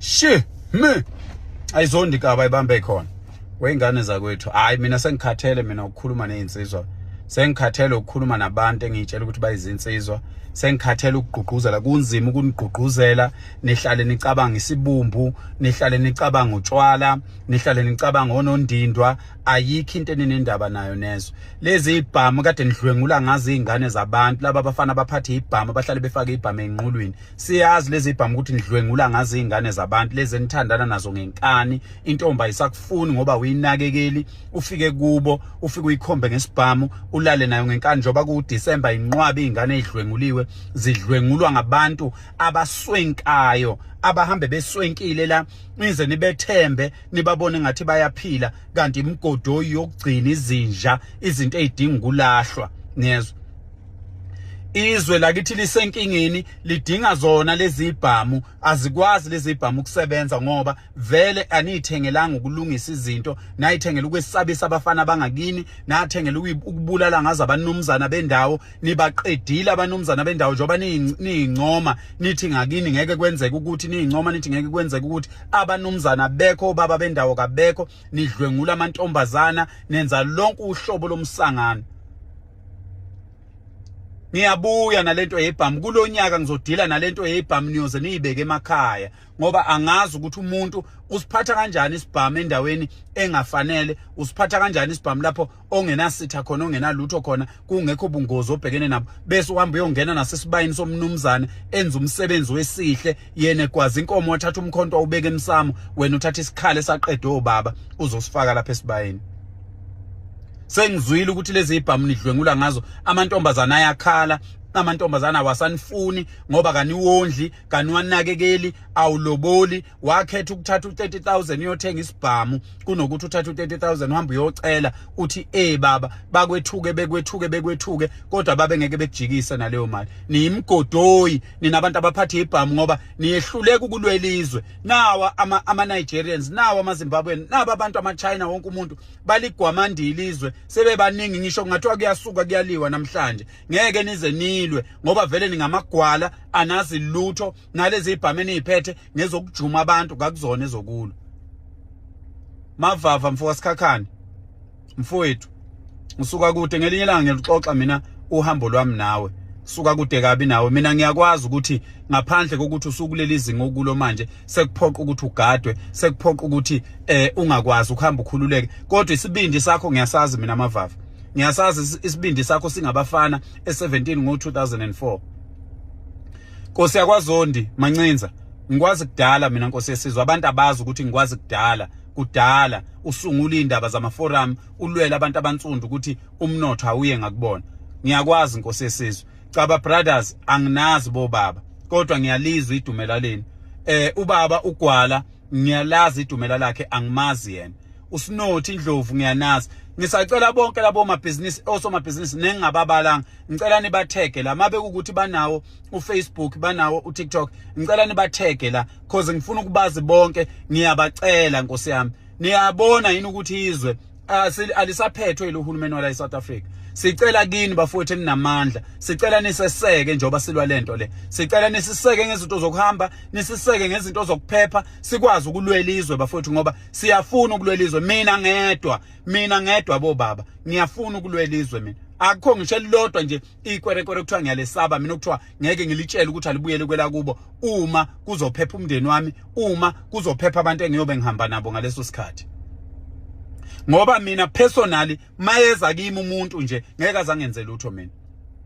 Shi me ayizondi kaba ibambe khona. Wengane zakwethu, hayi mina sengikhathele mina ukukhuluma nezinsizwa. Sengikhathele ukukhuluma nabantu engiyitshela ukuthi bayizinsizwa. Sengikhathele ukugqugquzela, kunzima ukunigqugquzela, nihlale nicabanga isibumbu, nihlale nicabanga utshwala, nihlale nicabanga onondindwa, ayikho into eninendaba nayo nezwe. Lezi ibhamu kade nidlwengula ngazo izingane zabantu, laba abafana baphathe ibhamu abahlale befake ibhamu enqulwini. Siyazi lezi ibhamu ukuthi nidlwengula ngazo izingane zabantu, lezi enithandana nazo ngenkani. Intombi ayisakufuni ngoba uyinakekeli, ufike kubo, ufike uyikhombe ngesibhamu, ulale nayo ngenkani. Njengoba ku December inqwaba izingane ezidlwenguliwe, zidlwengulwa ngabantu abaswenkayo, abahambe beswenkile la, nize nibethembe, nibabone ngathi bayaphila, kanti imigodoyi yokugcina izinja, izinto ezidinga ukulahlwa. Niyezwa, izwe lakithi lisenkingeni, lidinga zona lezi ibhamu. Azikwazi lezi ibhamu ukusebenza ngoba vele aniyithengelanga ukulungisa izinto, nayithengela ukwesabisa abafana bangakini, nathengela ukubulala ngazo abanumzana bendawo. Nibaqedile abanumzana bendawo njengoba niyincoma nithi ngakini ngeke kwenzeke ukuthi, niyincoma nithi ngeke kwenzeke ukuthi abanumzana bekho, obaba bendawo kabekho. Nidlwengula amantombazana, nenza lonke uhlobo lomsangano. Ngiyabuya nalento yebhamu kulonyaka, ngizodila nalento yebhamu, niyoze niyibeke emakhaya, ngoba angazi ukuthi umuntu usiphatha kanjani isibhamu endaweni engafanele, usiphatha kanjani isibhamu lapho ongenasitha khona, ongenalutho khona, kungekho bungozi obhekene nabo, bese uhamba uyongena nasesibayeni somnumzane enza umsebenzi wesihle, yena egwaza inkomo, wathatha umkhonto wawubeka emsamo, wena uthatha isikhali esaqedwe obaba uzosifaka lapha esibayeni. Sengizwile ukuthi lezi ibhamu nidlwengula ngazo amantombazana, ayakhala amantombazana, awasanifuni ngoba kaniwondli, kaniwanakekeli, awuloboli. Wakhetha ukuthatha u30000 uyothenga isibhamu kunokuthi uthathe u30000 uhambe uyocela uthi, "Eh baba," bakwethuke, bekwethuke, bekwethuke, kodwa babe ngeke bekujikise naleyo mali. Niyimgodoyi nina abantu abaphathe ibhamu, ngoba niyehluleka ukulwela izwe. Nawa ama Nigerians, nawa ama Zimbabwean, naba abantu ama China, wonke umuntu baligwamandile izwe, sebebaningi. Ngisho kungathiwa kuyasuka kuyaliwa namhlanje, ngeke nize nilwe, ngoba vele ningamagwala, anazi lutho. Nalezi ibhamu eniyiphethe ngezokujuma abantu, kakuzona ezokulwa. Mavava mfoka Sikhakhane, mfowethu, usuka kude. Ngelinye ilanga ngiyaluxoxa mina uhambo lwami nawe, suka kude kabi nawe. Mina ngiyakwazi ukuthi ngaphandle kokuthi usukuleli zinga okulo manje, sekuphoqa ukuthi ugadwe, sekuphoqa ukuthi ungakwazi ukuhamba ukhululeke, kodwa isibindi sakho ngiyasazi mina Mavava, ngiyasazi isibindi sakho singabafana e17 ngo2004. Nkosi yakwaZondi Mancinza, ngikwazi kudala mina, Nkosi yesizwe. Abantu abazi ukuthi ngikwazi kudala kudala usungula indaba zama-forum, ulwela abantu abansundu ukuthi umnotho awuye ngakubona. Ngiyakwazi, Nkosi yesizwe. Caba Brothers, anginazi bobaba, kodwa ngiyalizwa idumela leni. Ubaba uGwala ngiyalazi idumela lakhe, angimazi yena. Usinothi Indlovu ngiyanazi. Ngisacela bonke labo mabhizinisi, osomabhizinisi nengingababalanga, ngicela nibathege la mabe ukuthi banawo uFacebook, banawo uTikTok, ngicela nibathege la, cause ngifuna ukubazi bonke. Ngiyabacela, Nkosi yami. Niyabona yini ukuthi izwe alisaphethwe yilohulumeni wala eSouth Africa? Sicela kini bafowethu eninamandla, sicela niseseke njengoba silwa lento le. Sicela nisiseke ngezinto zokuhamba, nisiseke ngezinto zokuphepha, sikwazi ukulwela izwe bafowethu, ngoba siyafuna ukulwela izwe. Mina ngedwa, mina ngedwa bobaba, ngiyafuna ukulwela izwe mina. Akukho ngisho elilodwa nje ikwerekwere kuthiwa ngiyalesaba mina, okuthiwa ngeke ngilitshele ukuthi alibuyele kwelakubo, uma kuzophepha umndeni wami, uma kuzophepha abantu engiyobe ngihamba nabo ngaleso sikhathi. Ngoba mina personally, mayeza kimi umuntu nje, ngeke azangenze lutho mina.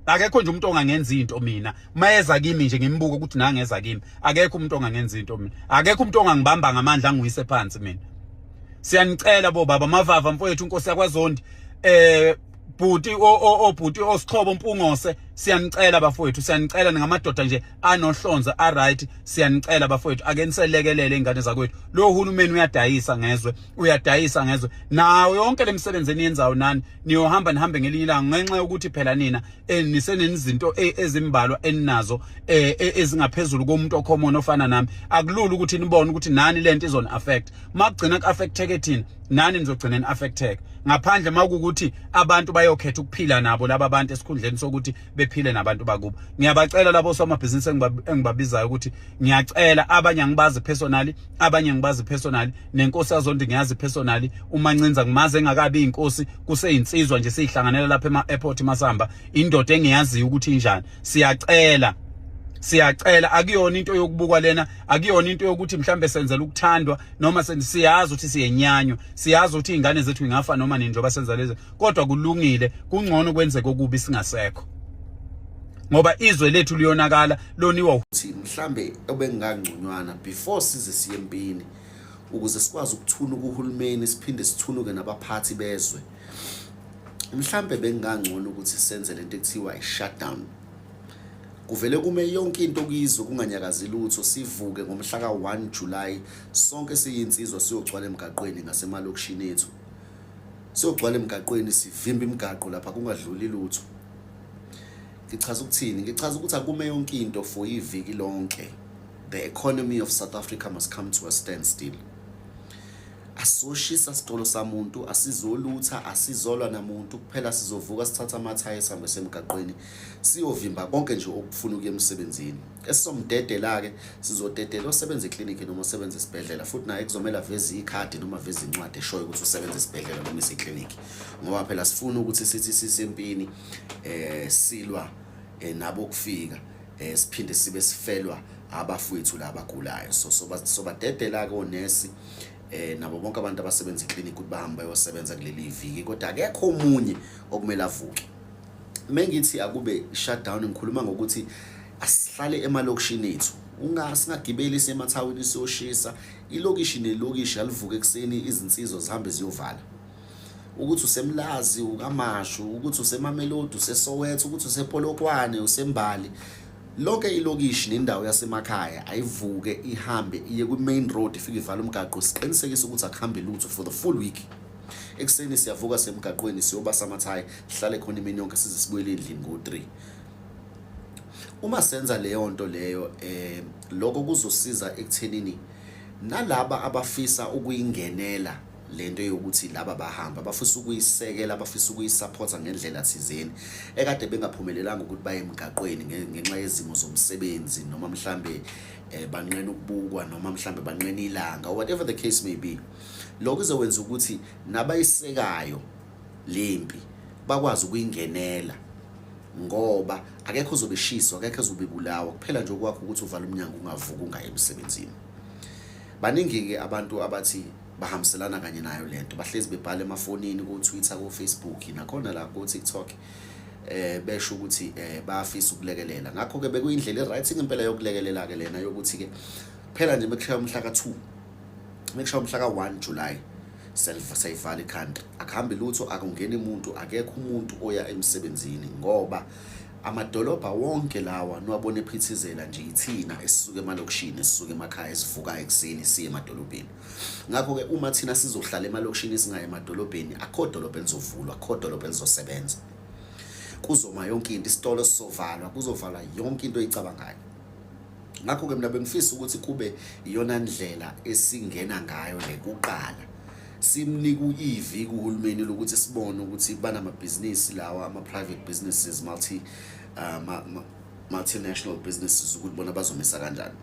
Akekho nje umuntu ongangenza into mina. Mayeza kimi nje, ngimbuka ukuthi nangeza kimi, akekho umuntu ongangenza into mina, akekho umuntu ongangibamba ngamandla angiyise phansi mina. Siyanicela bobaba. Mavava mfowethu, inkosi yakwaZondi, bhuti, obhuti osixhobo Mpungose, siyanicela bafowethu, siyanicela, ningamadoda nje anohlonze a right. Siyanicela bafowethu, ake niselekelele ingane zakwethu. Lo hulumeni uyadayisa ngezwe, uyadayisa ngezwe. Nawo yonke lemisebenzi eniyenzayo nani, niyohamba nihambe ngelinye ilanga, ngenxa yokuthi phela nina nisenenizinto ezimbalwa eninazo ezingaphezulu komuntu ocommon ofana nami. Akulula ukuthi nibone ukuthi nani lento izona affect. Makugcina ku-affecteke thina, nani nizogcina ni-affecteka, ngaphandle makuwukuthi abantu bayokhetha ukuphila nabo laba bantu esikhundleni sokuthi Bephile nabantu bakubo. Ngiyabacela labo somabhizinisi engibabizayo ukuthi ngiyacela, abanye angibazi personally, abanye ngibazi personally, nenkosi yaZondi ngiyazi personally, uMancinza ngimazi engakabi inkosi, kuseyinsizwa nje, siyihlanganela lapha ema airport masamba, indoda engiyaziyo ukuthi injani. Siyacela, siyacela, akuyona into yokubukwa lena, akuyona into yokuthi mhlambe senzela ukuthandwa noma siyazi ukuthi siyenyanywa, siyazi ukuthi izingane zethu ingafa noma nini njengoba senza lezi, kodwa kulungile, kungcono kwenzeke okubi singasekho, ngoba izwe lethu liyonakala, loniwa. Ukuthi mhlambe obengangconywana before size siye empini, ukuze sikwazi ukuthunuka uhulumeni, siphinde sithunuke nabaphathi bezwe, mhlambe bengangcono ukuthi senze lento ekuthiwa i-shutdown, kuvele kume yonke into kuyizwe, kunganyakazi lutho. Sivuke ngomhla ka-1 July sonke siyinsizwa, siyogcwala emgaqweni ngasemalokishini ethu, siyogcwala emgaqweni, sivimbe imigaqo lapha, kungadluli lutho. Ngichaza ukuthini? Ngichaza ukuthi akume yonke into for iviki lonke. The economy of South Africa must come to a standstill. Asizoshisa sitolo samuntu, asizolutha, asizolwa namuntu kuphela. Sizovuka sithatha amathayi, sihambe semgaqweni, siyovimba konke nje okufuna ukuya emsebenzini. Esizomdedela-ke, sizodedela osebenza eklinikhi noma osebenza esibhedlela, futhi naye kuzomele aveze ikhadi noma aveze incwadi eshoyo ukuthi usebenza esibhedlela noma iseklinikhi, ngoba phela sifuna ukuthi sithi sisempini silwa nabo kufika siphinde sibe sifelwa abafowethu la abagulayo. So sobadedela-ke onesi nabo bonke abantu abasebenza eklinikhi ukuthi bahambe bayosebenza kuleli viki, kodwa akekho omunye okumele avuke. Mengithi akube shutdown, ngikhuluma ngokuthi asihlale emalokishini ethu, singagibeli semathawini siyoshisa. Ilokishi nelokishi alivuke ekuseni, izinsizwa zihambe ziyovala, ukuthi useMlazi, uKamashu, ukuthi useMamelodi, useSoweto, ukuthi usePolokwane, useMbali, lonke ilokishi nendawo yasemakhaya ayivuke ihambe iye kwi-main road, ifike ivale umgaqo, siqinisekise ukuthi akuhambi lutho for the full week. Ekuseni siyavuka semgaqweni, siyobasa amathayi, sihlale khona imini yonke size sibuyele endlini ngo-3. Uma senza leyo nto leyo, lokho kuzosiza ekuthenini nalaba abafisa ukuyingenela lento yokuthi laba bahamba, abafisa ukuyisekela, abafisa ukuyisupporta ngendlela thizeni, ekade bengaphumelelanga ukuthi baye emgaqweni ngenxa yezimo zomsebenzi, noma mhlambe banqena ukubukwa, noma mhlambe banqena ilanga, whatever the case may be, lokho kuzokwenza ukuthi nabayisekayo lempi bakwazi ukuyingenela, ngoba akekho ozobe eshiswa, akekho ozobe ebulawa. Kuphela nje okwakho ukuthi uvale umnyango, ungavuki, ungayi emsebenzini. Baningi-ke abantu abathi bahambiselana kanye nayo lento, bahlezi bebhala emafonini, ko-Twitter, ko-Facebook, nakhona la ko-TikTok, besho ukuthi bayafisa ukulekelela. Ngakho-ke bekuyindlela e-right ngempela yokulekelela-ke lena, yokuthi-ke phela nje bekushaya umhla ka-2, bekushaya umhla ka-1 July, sayivala i-country, akuhambi lutho, akungeni umuntu, akekho umuntu oya emsebenzini, ngoba amadolobha wonke lawa niwabona ephithizela nje, ithina esisuka emalokishini, esisuka emakhaya, esivuka ekuseni siye emadolobheni. Ngakho-ke uma thina sizohlala emalokishini, singayi emadolobheni, akho dolobha elizovulwa, akho dolobha elizosebenza, kuzoma yonke into, isitolo sizovalwa, kuzovalwa yonke into oyicabangayo. Ngakho-ke mina bengifisa ukuthi kube iyona ndlela esingena ngayo le kuqala, simnika iviki uhulumeni lokuthi sibone ukuthi banamabhizinisi lawa, ama-private businesses, multinational businesses, ukuthi bona bazomisa kanjani,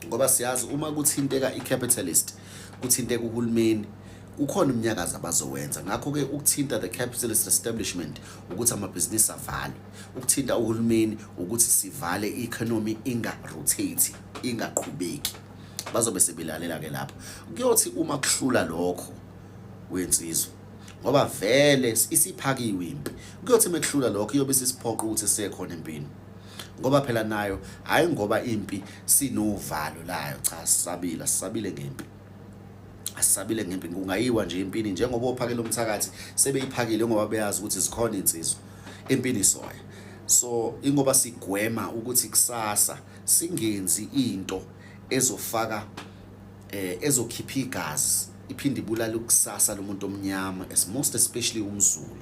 ngoba siyazi uma kuthinteka i-capitalist, kuthinteka uhulumeni, kukhona umnyakazo abazowenza. Ngakho-ke ukuthinta the capitalist establishment ukuthi amabhizinisi avalwe, ukuthinta uhulumeni ukuthi sivale i-economy, inga-rotate, ingaqhubeki, bazobe sebelalela-ke lapho. Kuyothi uma kuhlula lokho wensizwa, ngoba vele isiphakiwe impi, kuyothi mekuhlula lokho iyobe sisiphoqa ukuthi siye khona empini, ngoba phela nayo hhayi ngoba impi sinovalo layo, cha, sisabile, asisabile ngempi, asisabile ngempi. Kungayiwa nje empini njengoba ophakela umthakathi sebeyiphakile, ngoba beyazi ukuthi zikhona insizwa empini soya. So ingoba sigwema ukuthi kusasa singenzi into ezofaka ezokhipha igazi, iphinde ibulale ukusasa lomuntu omnyama, as most especially umZulu,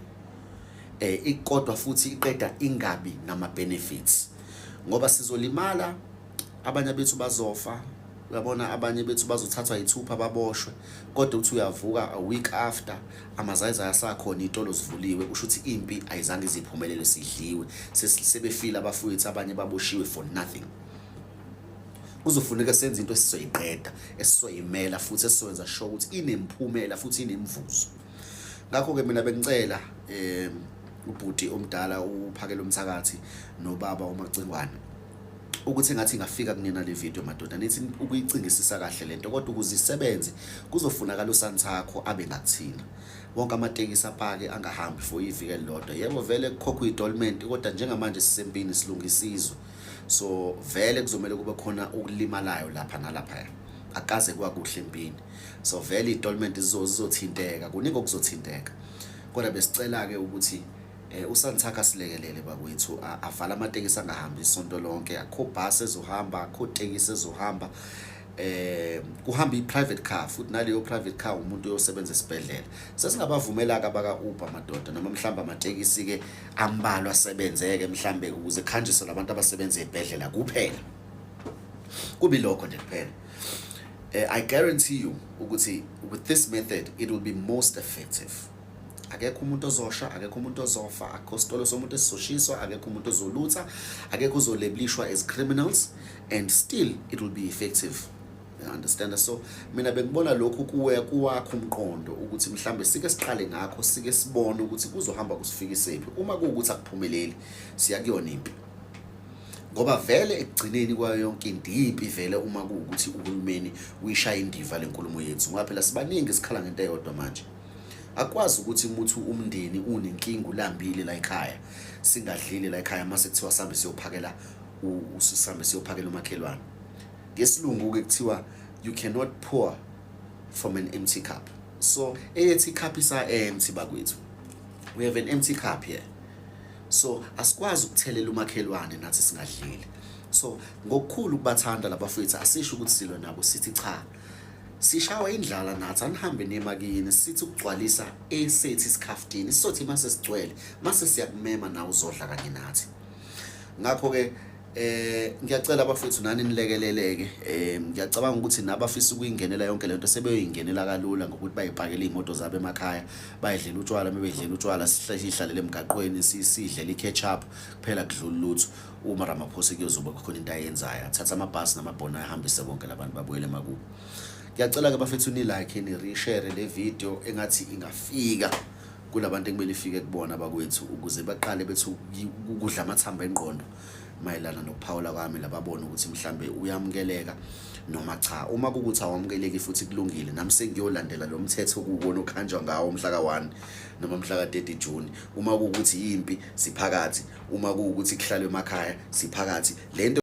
ikodwa futhi iqeda ingabi nama benefits, ngoba sizolimala, abanye bethu bazofa. Uyabona, abanye bethu bazothathwa yithupha baboshwe, kodwa uthi uyavuka a week after, amazayizayi asakhona, iy'tolo zivuliwe. Kusho ukuthi impi ayizange iziphumelele, sidliwe, sebefile abafowethu, abanye baboshiwe for nothing. Kuzofuneka senze into esizoyiqeda, esizoyimela, futhi esizoyenza sure ukuthi inemphumela futhi inemvuzo. Ngakho-ke mina bengicela ubhuti omdala uPhakela Umthakathi nobaba uMacingwane ukuthi engathi ingafika kunina le video, madoda, nithi ukuyicingisisa kahle lento. Kodwa ukuze isebenze kuzofunakala uSantaco abe ngakuthina, wonke amatekisi apake angahambi for iviki elilodwa. Yebo, vele kukhokhwa i-installment, kodwa njengamanje sisempini, silungisa izwe, so vele kuzomele kube khona ukulimalayo lapha nalaphaya. Akaze kwakuhle empini, so vele i-installment zizothinteka, kuningi okuzothinteka. Kodwa besicela-ke ukuthi uSantaco asilekelele bakwethu, avala amatekisi angahambi isonto lonke. Akho bhasi ezohamba, akho tekisi ezohamba, kuhamba i-private car, futhi naleyo private car umuntu oyosebenza esibhedlela. Sesingabavumela-ke abaka-Uber, madoda, noma mhlawumbe amatekisi-ke ambalwa asebenzeke mhlambe ukuze kuhanjiswe labantu abasebenza ey'bhedlela kuphela, kubi lokho nje kuphela. I guarantee you ukuthi with this method it will be most effective. Akekho umuntu ozosha, akekho umuntu ozofa, akekho sitolo somuntu esizoshiswa, akekho umuntu ozolutha, akekho ozolabelishwa as criminals, and still it will be effective, you understand? So mina bengibona lokhu kuwe kuwakho umqondo ukuthi mhlambe sike siqale ngakho, sike sibone ukuthi kuzohamba kusifikisephi. Uma kuwukuthi akuphumeleli, siya kuyona impi, ngoba vele ekugcineni kwayo yonke into impi vele. Uma kuwukuthi uhulumeni uyishaya indiva lenkulumo yethu, ngoba phela sibaningi sikhala ngento eyodwa manje, akwazi ukuthi umuthi umndeni unenkinga, ulambile la ekhaya, singadlile la ekhaya, mase kuthiwa sihambe siyophakela sihambe siyophakela umakhelwane. Ngesilungu-ke kuthiwa you cannot pour from an empty cup. So eyethi cup isa-empty bakwethu, we have an empty cup here, so asikwazi ukuthelela umakhelwane nathi singadlile. So ngokukhulu ukubathanda labafowethu, asisho ukuthi silwe nabo, sithi cha, sishawa indlala nathi, anihambe nemakini, sithi ukugcwalisa esethi isikhaftini, sizothi mase sigcwele mase siyakumema nawe uzodla kanye nathi. Ngakho-ke ngiyacela abafethu nani nilekeleleke. Ngiyacabanga ukuthi nabafisa ukuyingenela yonke lento sebeyoyingenela kalula ngokuthi bayipakele iy'moto zabo emakhaya, bayidlela utshwala, mebedlela utshwala sihlalele emgaqweni, sidlela i-ketchup kuphela, kudlula lutho. Uma Ramaphosa kuyozoba khona into ayenzayo, athathe amabhasi namabhona ahambise bonke labantu babuyele emakubo. Ngiyacela-ke bafethu ni-like, ni-reshare le video, engathi ingafika kulabantu ekumele ifike kubona bakwethu, ukuze baqale bethi ukudla amathambo engqondo mayelana nokuphawula kwami, lababona ukuthi mhlambe uyamukeleka noma cha. Uma kukuthi awamukeleki futhi kulungile, nami sengiyolandela lo mthetho kuwona okuhanjwa ngawo mhla ka-1 noma mhla ka-30 June. Uma kuwukuthi impi, siphakathi. Uma kuwukuthi kuhlalwe emakhaya, siphakathi lento.